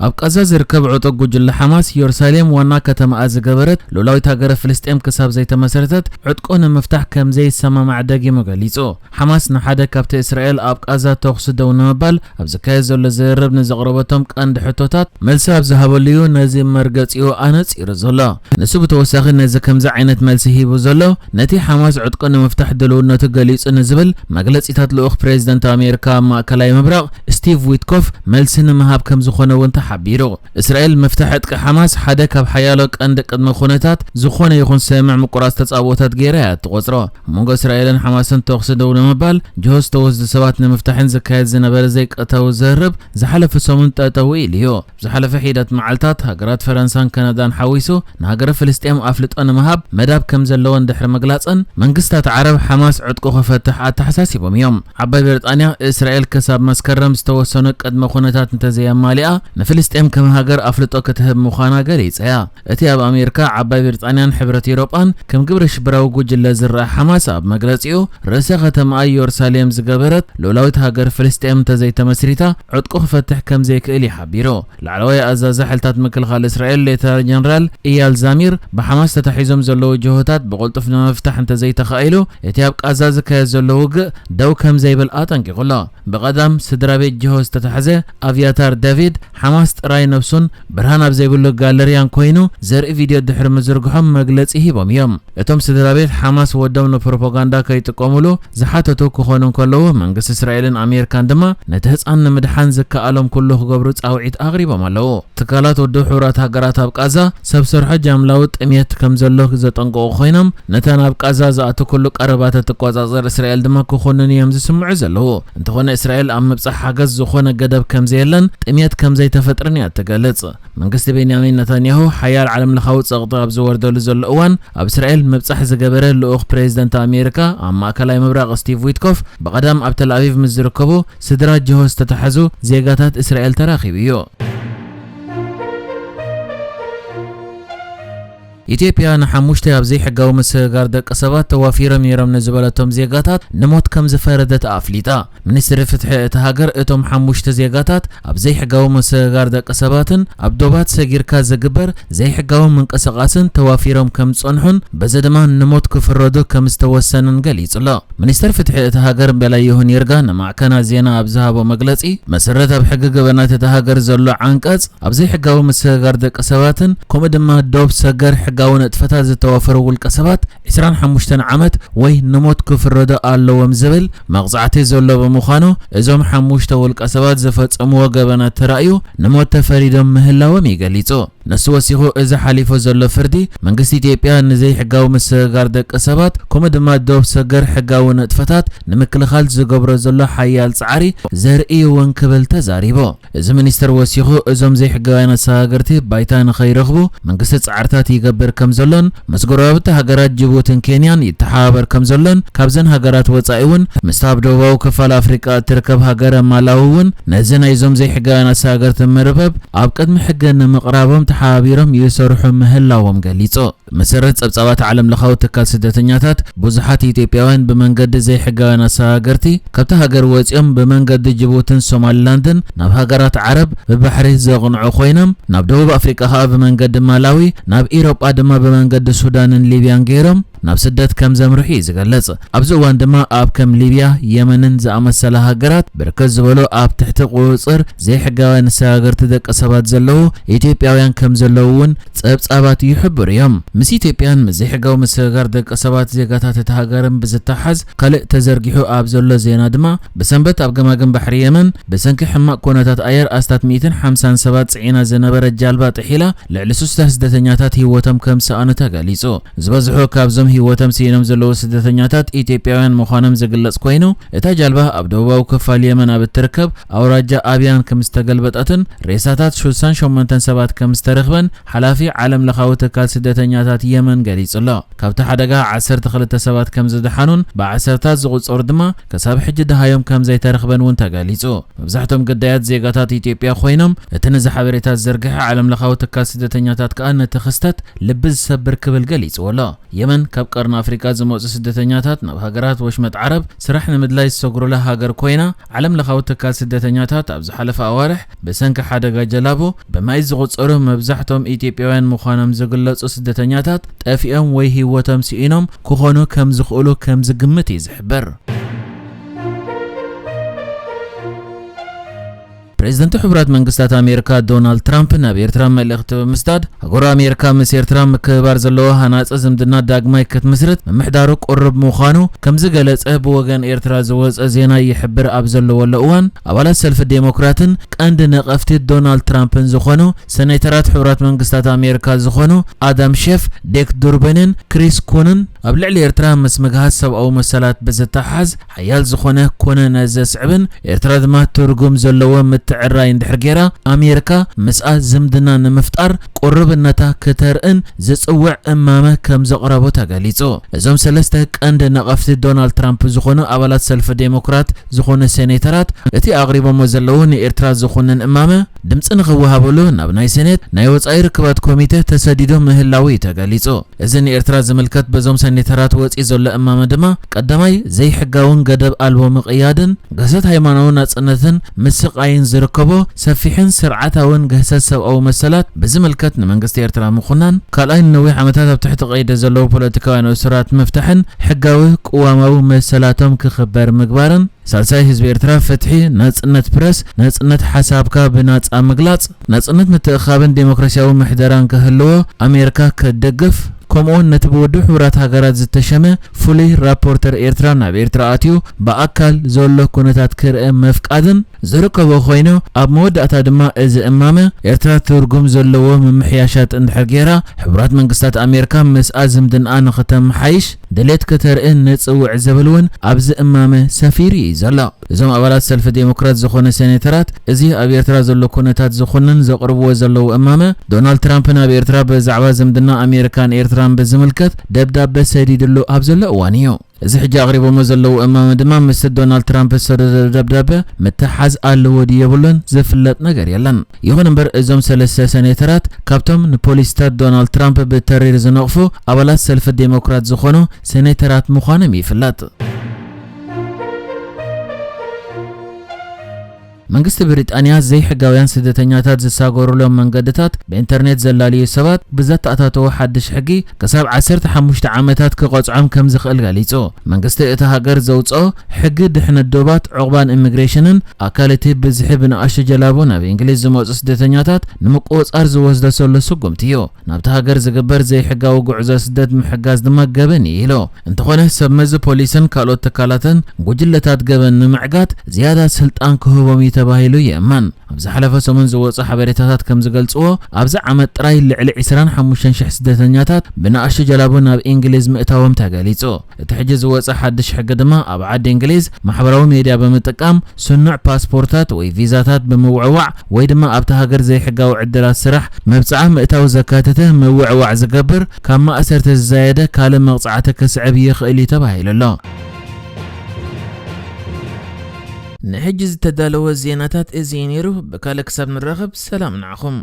ኣብ ቃዛ ዝርከብ ዕጡቕ ጉጅለ ሓማስ፣ ዮርሳሌም ዋና ከተማኣ ዝገበረት ሉላዊት ሃገረ ፍልስጤም ክሳብ ዘይተመስረተት፣ ዕጥቁ ንምፍታሕ ከም ዘይሰማማዕ ደጊሙ ገሊጹ። ሓማስ ንሓደ ካብቲ እስራኤል ኣብ ቃዛ ተኹሲ ደው ንምባል ኣብ ዝካየድ ዘሎ ዝርርብ ንዘቕረበቶም ቀንዲ ሕቶታት መልሲ ኣብ ዝሃበሉ እዩ ነዚ መርገጺኡ ኣነጺሩ ዘሎ። ንሱ ብተወሳኺ ነዚ ከምዚ ዓይነት መልሲ ሂቡ ዘሎ፣ ነቲ ሓማስ ዕጥቁ ንምፍታሕ ድልውነቱ ገሊጹ ንዝብል መግለጺታት ልኡኽ ፕሬዚደንት ኣሜሪካ ኣብ ማእከላይ ምብራቕ ስቲቭ ዊትኮፍ መልሲ ንምሃብ ከም ዝኾነ እውን ተሓቢሩ። እስራኤል ምፍታሕ ዕጥቂ ሓማስ ሓደ ካብ ሓያሎ ቀንዲ ቅድመ ኩነታት ዝኾነ ይኹን ስምምዕ ምቁራጽ ተጻብኦታት ገይራ እያ እትቖጽሮ። ኣብ መንጎ እስራኤልን ሓማስን ተኹሲ ደው ንምባል ጅሆ ዝተወስዱ ሰባት ንምፍታሕን ዝካየድ ዝነበረ ዘይቀጥታዊ ዝርርብ ዝሓለፈ ሰሙን ጠጠው ኢሉ እዩ። ዝሓለፈ ሒደት መዓልታት ሃገራት ፈረንሳን ካናዳን ሓዊሱ ንሃገረ ፍልስጤም ኣፍልጦ ንምሃብ መዳብ ከም ዘለወን ድሕሪ ምግላጸን፣ መንግስታት ዓረብ ሓማስ ዕጥቁ ክፈትሕ ኣተሓሳሲቦም እዮም። ዓባይ ብሪጣንያ፣ እስራኤል ክሳብ መስከረም ዝተወሰኑ ቅድመ ኩነታት እንተዘየማሊኣ ንፍልስጤም ከም ሃገር ኣፍልጦ ክትህብ ምዃና ገሊጻ እያ። እቲ ኣብ ኣሜሪካ፣ ዓባይ ብሪጣንያን ሕብረት ኤውሮጳን ከም ግብረ ሽበራዊ ጉጅለ ዝረኣ ሓማስ ኣብ መግለጺኡ፣ ርእሰ ከተማኣ ዮርሳሌም ዝገበረት ልኡላዊት ሃገር ፍልስጤም እንተዘይተመስሪታ ዕጥቁ ክፈትሕ ከም ዘይክእል እዩ ሓቢሩ። ላዕለዋይ ኣዛዚ ሓይልታት ምክልኻል እስራኤል ሌተናል ጀነራል ኢያል ዛሚር፣ ብሓማስ ተታሒዞም ዘለዉ ጅሆታት ብቕልጡፍ ንምፍታሕ እንተዘይተኻኢሉ፣ እቲ ኣብ ቃዛ ዝካየድ ዘሎ ውግእ ደው ከም ዘይብል ኣጠንቂቑ ኣሎ። ብቐዳም ስድራ ቤት ጅሆ ዝተታሕዘ ኣቪያታር ዳቪድ፣ ሓማስ ጥራይ ነብሱን ብርሃን ኣብ ዘይብሉ ጋለርያን ኮይኑ ዘርኢ ቪድዮ ድሕሪ ምዝርግሖም መግለጺ ሂቦም እዮም። እቶም ስድራ ቤት ሓማስ ወዶም ንፕሮፓጋንዳ ከይጥቀሙሉ ዝሓተቱ ክኾኑ እንከለዉ፣ መንግስቲ እስራኤልን ኣሜሪካን ድማ ነቲ ህጻን ንምድሓን ዝከኣሎም ኩሉ ክገብሩ ጻውዒት ኣቕሪቦም ኣለዉ። ትካላት ውድብ ሕቡራት ሃገራት ኣብ ቃዛ ሰብ ሰርሖ ጃምላዊ ጥሜት ከም ዘሎ ዘጠንቀቑ ኮይኖም፣ ነተን ኣብ ቃዛ ዝኣቱ ኩሉ ቀረባት እትቆጻጸር እስራኤል ድማ ክኾንን እዮም ዝስምዑ ዘለዉ። እንተኾነ እስራኤል ኣብ ምብጻሕ ሓገዝ ዝኾነ ገደብ ከም ዘየለን ጥሜት ከም ዘይተፈጥርን እያ እትገልጽ። መንግስቲ ቤንያሚን ነታንያሁ ሓያል ዓለም ለኻዊ ጸቕጢ ኣብ ዝወርደሉ ዘሎ እዋን፣ ኣብ እስራኤል ምብጻሕ ዝገበረ ልኡኽ ፕሬዚደንት ኣሜሪካ ኣብ ማእከላይ ምብራቕ ስቲቭ ዊትኮፍ ብቐዳም ኣብ ተል ኣቪቭ ምስ ዝርከቡ ስድራ ጅሆ ዝተታሕዙ ዜጋታት እስራኤል ተራኺቡ እዩ። ኢትዮጵያ ንሓሙሽተ ኣብ ዘይሕጋዊ ምስግጋር ደቂ ሰባት ተዋፊሮም ነይሮም ንዝበለቶም ዜጋታት ንሞት ከም ዝፈረደት ኣፍሊጣ። ሚኒስትሪ ፍትሒ እታ ሃገር እቶም ሓሙሽተ ዜጋታት ኣብ ዘይሕጋዊ ምስግጋር ደቂ ሰባትን ኣብ ዶባት ሰጊርካ ዝግበር ዘይሕጋዊ ምንቅስቓስን ተዋፊሮም ከም ዝጸንሑን በዚ ድማ ንሞት ክፍረዱ ከም ዝተወሰነን ገሊጹ ኣሎ። ሚኒስትር ፍትሒ እታ ሃገር በላየሆን ይርጋ ንማዕከናት ዜና ኣብ ዝሃቦ መግለጺ፣ መሰረት ኣብ ሕጊ ገበናት እታ ሃገር ዘሎ ዓንቀጽ ኣብ ዘይሕጋዊ ምስግጋር ደቂ ሰባትን ከምኡ ድማ ዶብ ሰገር ሕጋዊ ንጥፈታት ዝተዋፈሩ ውልቀ ሰባት ዕስራን ሓሙሽተን ዓመት ወይ ንሞት ክፍረዱ ኣለዎም ዝብል መቕጻዕቲ ዘሎ ብምዃኑ፣ እዞም ሓሙሽተ ውልቀ ሰባት ዝፈጸምዎ ገበናት ተራእዩ ንሞት ተፈሪዶም ምህላዎም እዩ ገሊጹ። ንሱ ወሲኹ፣ እዚ ሓሊፉ ዘሎ ፍርዲ መንግስቲ ኢትዮጵያ ንዘይሕጋዊ ምስግጋር ደቂ ሰባት ከምኡ ድማ ዶብ ሰገር ሕጋዊ ንጥፈታት ንምክልኻል ዝገብሮ ዘሎ ሓያል ጻዕሪ ዘርኢ እውን ክብል ተዛሪቡ። እዚ ሚኒስትር ወሲኹ፣ እዞም ዘይሕጋውያን ኣሰጋገርቲ ባይታ ንኸይረኽቡ መንግስቲ ጻዕርታት ይገብር ከም ዘሎን ምስ ጎረባብቲ ሃገራት ጅቡትን ኬንያን ይተሓባበር ከም ዘሎን ካብዘን ሃገራት ወጻኢ እውን ምስታ ኣብ ደቡባዊ ክፋል ኣፍሪቃ እትርከብ ሃገረ ማላዊ እውን ነዚ ናይዞም ዘይሕጋውያን ኣሰጋገርቲ መርበብ ኣብ ቅድሚ ሕጊ ንምቕራቦም ተሓባቢሮም ይሰርሑ ምህላዎም ገሊጹ። መሰረት ጸብጻባት ዓለም ለኻዊ ትካል ስደተኛታት፣ ብዙሓት ኢትዮጵያውያን ብመንገዲ ዘይሕጋውያን ኣሰጋገርቲ ካብታ ሃገር ወጺኦም ብመንገዲ ጅቡትን ሶማሊላንድን ናብ ሃገራት ዓረብ ብባሕሪ ዘቕንዑ ኮይኖም፣ ናብ ደቡብ ኣፍሪቃ ኸኣ ብመንገዲ ማላዊ፣ ናብ ኢሮጳ ድማ ብመንገዲ ሱዳንን ሊብያን ገይሮም ናብ ስደት ከም ዘምርሑ እዩ ዝገልጽ። ኣብዚ እዋን ድማ ኣብ ከም ሊብያ፣ የመንን ዝኣመሰላ ሃገራት ብርክት ዝበሉ ኣብ ትሕቲ ቁጽጽር ዘይሕጋውያን ኣሰጋገርቲ ደቂ ሰባት ዘለዉ ኢትዮጵያውያን ከም ዘለዉ እውን ጸብጻባት ይሕብሩ እዮም። ምስ ኢትዮጵያን ምስ ዘይሕጋዊ ምስግጋር ደቂ ሰባት ዜጋታት እታ ሃገርን ብዝተሓዝ ካልእ ተዘርጊሑ ኣብ ዘሎ ዜና ድማ፣ ብሰንበት ኣብ ገማግም ባሕሪ የመን ብሰንኪ ሕማቕ ኩነታት ኣየር ኣስታት ሚእትን ሓምሳን ሰባት ጽዒና ዝነበረት ጃልባ ጥሒላ ልዕሊ ሱሳ ስደተኛታት ህይወቶም ከም ዝሰኣኑ ተገሊጹ። ዝበዝሑ ካብዞም ህይወቶም ስኢኖም ዘለዉ ስደተኛታት ኢትዮጵያውያን ምዃኖም ዝግለጽ ኮይኑ፣ እታ ጃልባ ኣብ ደቡባዊ ክፋል የመን ኣብ እትርከብ ኣውራጃ ኣብያን ከም ዝተገልበጠትን ሬሳታት ሱሳን ሸሞንተን ሰባት ከም ዝተረኽበን ሓላፊ ዓለም ለኻዊ ትካል ስደተኛታት የመን ገሊጹ ኣሎ። ካብቲ ሓደጋ ዓሰርተ ክልተ ሰባት ከም ዝደሓኑን ብዓሰርታት ዝቑጸሩ ድማ ክሳብ ሕጂ ደሃዮም ከም ዘይተረኽበን እውን ተገሊጹ። መብዛሕትኦም ግዳያት ዜጋታት ኢትዮጵያ ኮይኖም፣ እቲ ነዚ ሓበሬታ ዝዘርግሐ ዓለም ለኻዊ ትካል ስደተኛታት ከኣ ነቲ ክስተት ልቢ ዝሰብር ክብል ገሊጽዎ ኣሎ። የመን ካብ ቀርኒ ኣፍሪቃ ዝመጹ ስደተኛታት ናብ ሃገራት ወሽመጥ ዓረብ ስራሕ ንምድላይ ዝሰግሩላ ሃገር ኮይና፣ ዓለም ለኻዊ ትካል ስደተኛታት ኣብ ዝሓለፈ ኣዋርሕ ብሰንኪ ሓደጋ ጀላቡ ብማይ ዝቑጸሩ መብዛሕቶም ኢትዮጵያውያን ምዃኖም ዝግለጹ ስደተኛታት ጠፊኦም ወይ ህይወቶም ስኢኖም ክኾኑ ከም ዝኽእሉ ከም ዝግምት እዩ ዝሕብር። ፕሬዚደንት ሕቡራት መንግስታት ኣሜሪካ ዶናልድ ትራምፕ ናብ ኤርትራ መልእኽቲ ብምስዳድ፣ ሃገሩ ኣሜሪካ ምስ ኤርትራ ምክብባር ዘለዎ ሃናጺ ዝምድና ዳግማይ ክትምስርት ምምሕዳሩ ቅሩብ ምዃኑ ከም ዝገለጸ ብወገን ኤርትራ ዝወጸ ዜና ይሕብር ኣብ ዘለወሉ እዋን፣ ኣባላት ሰልፊ ዴሞክራትን ቀንዲ ነቐፍቲ ዶናልድ ትራምፕን ዝኾኑ ሰኔተራት ሕቡራት መንግስታት ኣሜሪካ ዝኾኑ ኣዳም ሼፍ፣ ዴክ ዱርቢንን ክሪስ ኩንን ኣብ ልዕሊ ኤርትራ ምስ ምግሃስ ሰብኣዊ መሰላት ብዝተሓዝ ሓያል ዝኾነ ኩነነ ዘስዕብን ኤርትራ ድማ ትርጉም ዘለዎ ምትዕራይ እንድሕር ጌራ ኣሜሪካ ምስኣ ዝምድና ንምፍጣር ቅሩብነታ ክተርእን ዝጽውዕ እማመ ከም ዘቕረቦ ተገሊጹ። እዞም ሰለስተ ቀንዲ ነቐፍቲ ዶናልድ ትራምፕ ዝኾኑ ኣባላት ሰልፊ ዴሞክራት ዝኾኑ ሴኔተራት እቲ ኣቕሪቦሞ ዘለዉ ንኤርትራ ዝኾነን እማመ ድምጺ ንኽወሃበሉ ናብ ናይ ሴኔት ናይ ወጻኢ ርክባት ኮሚቴ ተሰዲዱ ምህላዉ እዩ ተገሊጹ። እዚ ንኤርትራ ዝምልከት በዞም ሰኔተራት ወጺኡ ዘሎ እማመ ድማ ቀዳማይ ዘይሕጋውን ገደብ ኣልቦ ምቕያድን ግህሰት ሃይማኖዊ ናጽነትን ምስቓይን ዝርከቦ ሰፊሕን ስርዓታውን ግህሰት ሰብኣዊ መሰላት ብዝምልከት ንመንግስቲ ኤርትራ ምኹናን፣ ካልኣይ ንነዊሕ ዓመታት ኣብ ትሕቲ ቀይዲ ዘለዉ ፖለቲካውያን እሱራት ምፍታሕን ሕጋዊ ቅዋማዊ መሰላቶም ክኽበር ምግባርን፣ ሳልሳይ ህዝቢ ኤርትራ ፍትሒ፣ ናጽነት ፕረስ፣ ናጽነት ሓሳብካ ብናጻ ምግላጽ፣ ናጽነት ምትእኻብን ዴሞክራሲያዊ ምሕደራን ክህልዎ ኣሜሪካ ክትደግፍ፣ ከምኡውን ነቲ ብውድብ ሕቡራት ሃገራት ዝተሸመ ፍሉይ ራፖርተር ኤርትራ ናብ ኤርትራ ኣትዩ ብኣካል ዘሎ ኩነታት ክርኢ ምፍቃድን ዝርከቦ ኮይኑ፣ ኣብ መወዳእታ ድማ እዚ እማመ ኤርትራ ትርጉም ዘለዎ ምምሕያሻት እንድሕር ጌራ ሕቡራት መንግስታት ኣሜሪካ ምስኣ ዝምድንኣ ንኽተመሓይሽ ድሌት ክተርኢ ንጽውዕ ዝብል እውን ኣብዚ እማመ ሰፊሩ እዩ ዘሎ። እዞም ኣባላት ሰልፊ ዴሞክራት ዝኾነ ሴኔተራት፣ እዚ ኣብ ኤርትራ ዘሎ ኩነታት ዝኹንን ዘቕርብዎ ዘለዉ እማመ፣ ዶናልድ ትራምፕ ናብ ኤርትራ ብዛዕባ ዝምድና ኣሜሪካን ኤርትራን ብዝምልከት ደብዳበ ሰዲድሉ ኣብ ዘሎ እዋን እዩ። እዚ ሕጂ ኣቕሪቦሞ ዘለዉ እማመ ድማ ምስቲ ዶናልድ ትራምፕ ዝሰደዶ ደብዳበ ምትሓዝ ኣለዎ ድዩ የብሉን ዝፍለጥ ነገር የለን። ይኹን እምበር እዞም ሰለስተ ሴኔተራት ካብቶም ንፖሊሲታት ዶናልድ ትራምፕ ብተሪር ዝነቕፉ ኣባላት ሰልፊ ዴሞክራት ዝኾኑ ሴኔተራት ምዃኖም ይፍለጥ። መንግስቲ ብሪጣንያ ዘይሕጋውያን ስደተኛታት ዝሳገሩሎም መንገድታት ብኢንተርኔት ዘላልዩ ሰባት ብዘተኣታተዎ ሓድሽ ሕጊ ክሳብ ዓሰርተ ሓሙሽተ ዓመታት ክቐጽዖም ከም ዝኽእል ገሊጹ። መንግስቲ እታ ሃገር ዘውጽኦ ሕጊ ድሕነት ዶባት ዑቕባን ኢሚግሬሽንን ኣካል እቲ ብዝሒ ብንኣሽቱ ጀላቡ ናብ እንግሊዝ ዝመጹ ስደተኛታት ንምቁጽጻር ዝወስዶ ዘሎ ስጉምቲ እዩ። ናብታ ሃገር ዝግበር ዘይሕጋዊ ጉዕዞ ስደት ምሕጋዝ ድማ ገበን እዩ ኢሉ። እንተኾነ ሰብ መዚ ፖሊስን ካልኦት ትካላትን ጉጅለታት ገበን ንምዕጋት ዝያዳ ስልጣን ክህቦም እዩ ተባሂሉ ይእመን። ኣብ ዝሓለፈ ሰሙን ዝወጹ ሓበሬታታት ከም ዝገልጽዎ ኣብዚ ዓመት ጥራይ ልዕሊ ዕስራን ሓሙሽተን ሽሕ ስደተኛታት ብንኣሽቱ ጀላቡ ናብ እንግሊዝ ምእታዎም ተገሊጹ። እቲ ሕጂ ዝወጸ ሓድሽ ሕጊ ድማ ኣብ ዓዲ እንግሊዝ ማሕበራዊ ሜድያ ብምጥቃም ስኑዕ ፓስፖርታት ወይ ቪዛታት ብምውዕዋዕ ወይ ድማ ኣብቲ ሃገር ዘይሕጋዊ ዕድላት ስራሕ መብጽዓ ምእታው ዘካተተ ምውዕዋዕ ዝገብር ካብ ማእሰርቲ ዝዛየደ ካልእ መቕጻዕቲ ክስዕብ ይኽእል እዩ ተባሂሉ ኣሎ። ንሕጂ ዝተዳለወ ዜናታት እዚ እዩ ነይሩ። ብካልእ ክሳብ ንራኸብ ሰላም ንዓኹም።